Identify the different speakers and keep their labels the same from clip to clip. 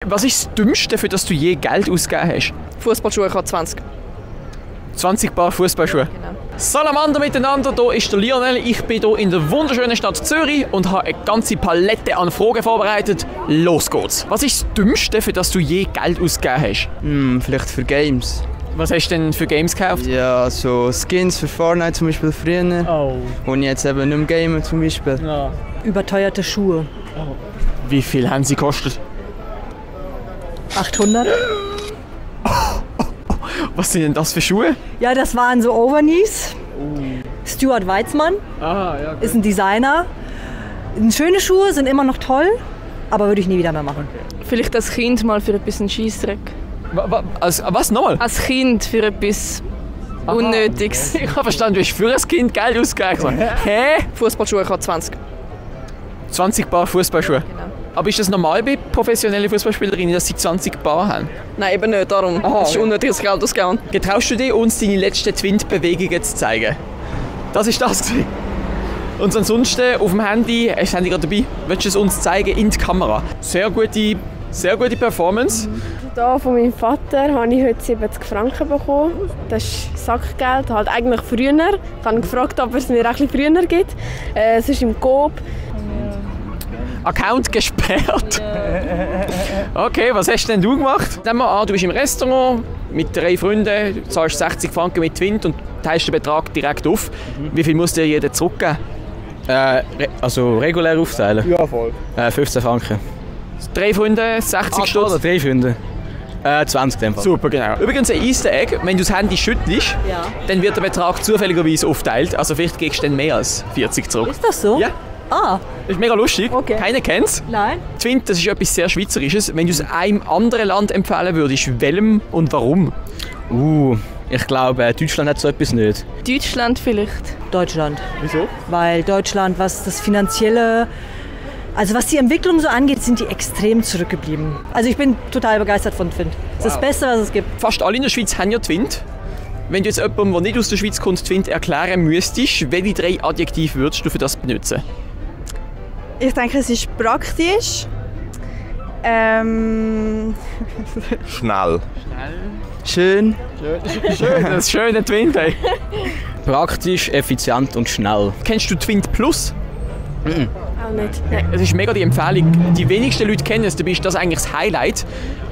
Speaker 1: Was ist das Dümmste, für das du je Geld ausgegeben hast?
Speaker 2: Fußballschuhe, ich habe 20.
Speaker 1: 20 Paar Fußballschuhe.
Speaker 2: Genau.
Speaker 1: Salamander miteinander, hier ist der Lionel. Ich bin hier in der wunderschönen Stadt Zürich und habe eine ganze Palette an Fragen vorbereitet. Los geht's. Was ist das Dümmste, für das du je Geld ausgegeben hast?
Speaker 3: Vielleicht für Games.
Speaker 1: Was hast du denn für Games gekauft?
Speaker 3: Ja, so Skins für Fortnite zum Beispiel früher.
Speaker 1: Oh.
Speaker 3: Wo ich jetzt eben nicht mehr game zum Beispiel.
Speaker 1: Ja.
Speaker 4: Überteuerte Schuhe.
Speaker 1: Wie viel haben sie gekostet?
Speaker 4: 800.
Speaker 1: Was sind denn das für Schuhe?
Speaker 4: Ja, das waren so Overknees. Stuart Weitzmann
Speaker 1: Ja.
Speaker 4: ist ein Designer. Schöne Schuhe sind immer noch toll, aber würde ich nie wieder mehr machen.
Speaker 2: Vielleicht als Kind mal für etwas einen Scheissdreck.
Speaker 1: Was nochmal?
Speaker 2: Als Kind für etwas Unnötiges.
Speaker 1: Ich habe verstanden, du hast für ein Kind Geld ausgegeben. Hä?
Speaker 2: Fußballschuhe, ich habe 20.
Speaker 1: 20 Paar Fußballschuhe.
Speaker 2: Genau.
Speaker 1: Aber ist das normal bei professionellen Fußballspielerinnen, dass sie 20 Paar haben?
Speaker 2: Nein, eben nicht, darum.
Speaker 1: Aha,
Speaker 2: Das ist
Speaker 1: ja.
Speaker 2: unnötiges Geld ausgegeben.
Speaker 1: Getraust du dir, uns deine letzten Twint-Bewegungen zu zeigen? Das ist das gewesen. Und ansonsten auf dem Handy, hast du das Handy gerade dabei, willst du es uns zeigen in die Kamera? Sehr gute Performance.
Speaker 5: Hier von meinem Vater habe ich heute 70 Franken bekommen. Das ist Sackgeld, halt eigentlich früher. Ich habe ihn gefragt, ob es mir auch ein bisschen früher gibt. Es ist im Coop.
Speaker 1: Account gesperrt. Okay, was hast denn du gemacht? Nehmen wir an, du bist im Restaurant mit 3 Freunden, du zahlst 60 Franken mit Twint und teilst den Betrag direkt auf. Wie viel muss dir jeder zurückgeben?
Speaker 6: Also regulär aufteilen?
Speaker 3: Ja, voll.
Speaker 6: 15 Franken.
Speaker 1: 3 Freunde, 60 Stutz.
Speaker 6: Oder 3 Freunde? 20 in dem Fall.
Speaker 1: Super, genau. Übrigens ein Easter Egg, wenn du das Handy schüttelst,
Speaker 4: Ja.
Speaker 1: dann wird der Betrag zufälligerweise aufteilt. Also vielleicht kriegst du dann mehr als 40 zurück.
Speaker 4: Ist das so?
Speaker 1: Ja.
Speaker 4: Ah,
Speaker 1: Das ist mega lustig.
Speaker 4: Okay.
Speaker 1: Keiner kennt es.
Speaker 4: nein.
Speaker 1: Twint, das ist etwas sehr Schweizerisches. Wenn du es einem anderen Land empfehlen würdest, welchem und warum?
Speaker 6: Ich glaube, Deutschland hat so etwas nicht.
Speaker 2: Deutschland vielleicht.
Speaker 4: Deutschland.
Speaker 1: Wieso?
Speaker 4: Weil Deutschland, was das Finanzielle, also was die Entwicklung so angeht, sind die extrem zurückgeblieben. Also ich bin total begeistert von Twint. Das ist das Beste, was es gibt.
Speaker 1: Fast alle in der Schweiz haben ja Twint. Wenn du jetzt jemandem, der nicht aus der Schweiz kommt, Twint erklären müsstest, welche 3 Adjektive würdest du für das benutzen?
Speaker 7: Ich denke, es ist praktisch.
Speaker 8: Schnell.
Speaker 3: Schön.
Speaker 1: Schön, das ist schön, der Twint. Ey.
Speaker 6: Praktisch, effizient und schnell.
Speaker 1: Kennst du Twint Plus?
Speaker 5: Auch nicht.
Speaker 1: Es ist mega die Empfehlung. Die wenigsten Leute kennen es, dabei ist das eigentlich das Highlight.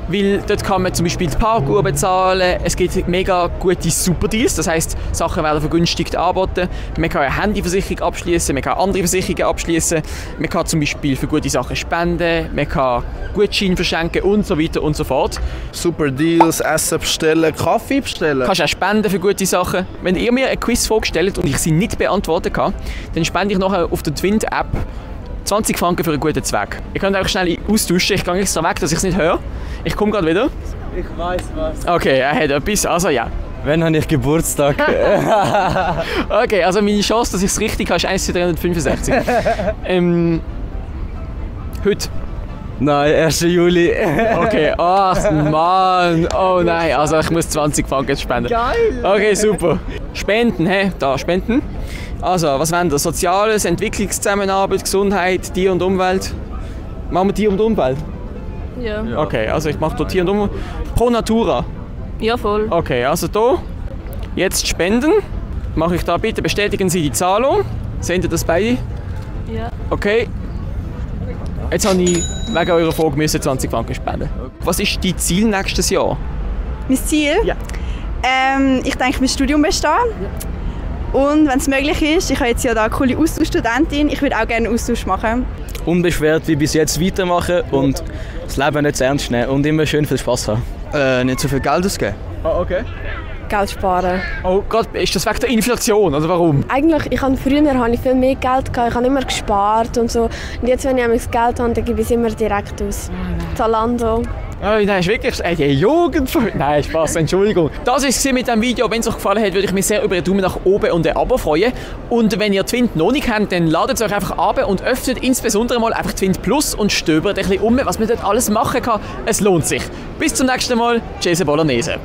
Speaker 1: Weil dort kann man zum Beispiel die Parkuhr bezahlen, es gibt mega gute Superdeals, das heisst, Sachen werden vergünstigt angeboten. Man kann eine Handyversicherung abschließen, man kann andere Versicherungen abschließen, man kann zum Beispiel für gute Sachen spenden, man kann Gutscheine verschenken und so weiter und so fort.
Speaker 8: Super Deals, Essen bestellen, Kaffee bestellen.
Speaker 1: Du kannst auch spenden für gute Sachen. Wenn ihr mir eine Quizfrage stellt und ich sie nicht beantworten kann, dann spende ich nachher auf der Twint-App 20 Franken für einen guten Zweck. Ihr könnt auch schnell austauschen, ich gehe extra weg, dass ich es nicht höre. Ich komme gerade wieder.
Speaker 3: Ich weiß was.
Speaker 1: Okay, er hat etwas, also ja.
Speaker 6: Wann habe ich Geburtstag?
Speaker 1: Okay, also meine Chance, dass ich es richtig habe, ist 1 zu 365. Heute.
Speaker 6: Nein, 1. Juli.
Speaker 1: Okay, ach Mann, oh nein, also ich muss 20 Franken jetzt spenden.
Speaker 3: Geil!
Speaker 1: Okay, super. Spenden, hä? Da, Spenden. Also, was wollen wir? Soziales, Entwicklungszusammenarbeit, Gesundheit, Tier und Umwelt. Machen wir Tier und Umwelt?
Speaker 2: Ja.
Speaker 1: Okay, also ich mache hier Tier und Umwelt. Pro Natura.
Speaker 2: Ja, voll.
Speaker 1: Okay, also hier. Jetzt spenden. Mache ich da bitte, bestätigen Sie die Zahlung. Sehen Sie das beide?
Speaker 2: Ja.
Speaker 1: Okay. Jetzt habe ich wegen eurer Frage müssen 20 Franken spenden. Was ist dein Ziel nächstes Jahr?
Speaker 7: Mein Ziel?
Speaker 1: Ja.
Speaker 7: Ich denke, mein Studium bestehen. Und wenn es möglich ist, ich habe jetzt ja da eine coole Austauschstudentin, ich würde auch gerne einen Austausch machen.
Speaker 6: Unbeschwert wie bis jetzt weitermachen und das Leben nicht zu ernst nehmen und immer schön viel Spass haben.
Speaker 3: Nicht so viel Geld ausgeben.
Speaker 1: Oh, okay.
Speaker 5: Geld sparen.
Speaker 1: Oh Gott, ist das wegen der Inflation oder warum?
Speaker 5: Eigentlich, früher habe ich viel mehr Geld gehabt, ich habe immer gespart und so. Und jetzt, wenn ich das Geld habe, dann gebe ich es immer direkt aus. Zalando.
Speaker 1: Oh, nein, ist wirklich die Jugend. Nein, Spaß, Entschuldigung. Das war es mit diesem Video. Wenn es euch gefallen hat, würde ich mich sehr über einen Daumen nach oben und ein Abo freuen. Und wenn ihr Twint noch nicht kennt, dann ladet es euch einfach ab und öffnet insbesondere mal einfach Twint Plus und stöbert ein bisschen was man dort alles machen kann. Es lohnt sich. Bis zum nächsten Mal. Tschüss, Bolognese.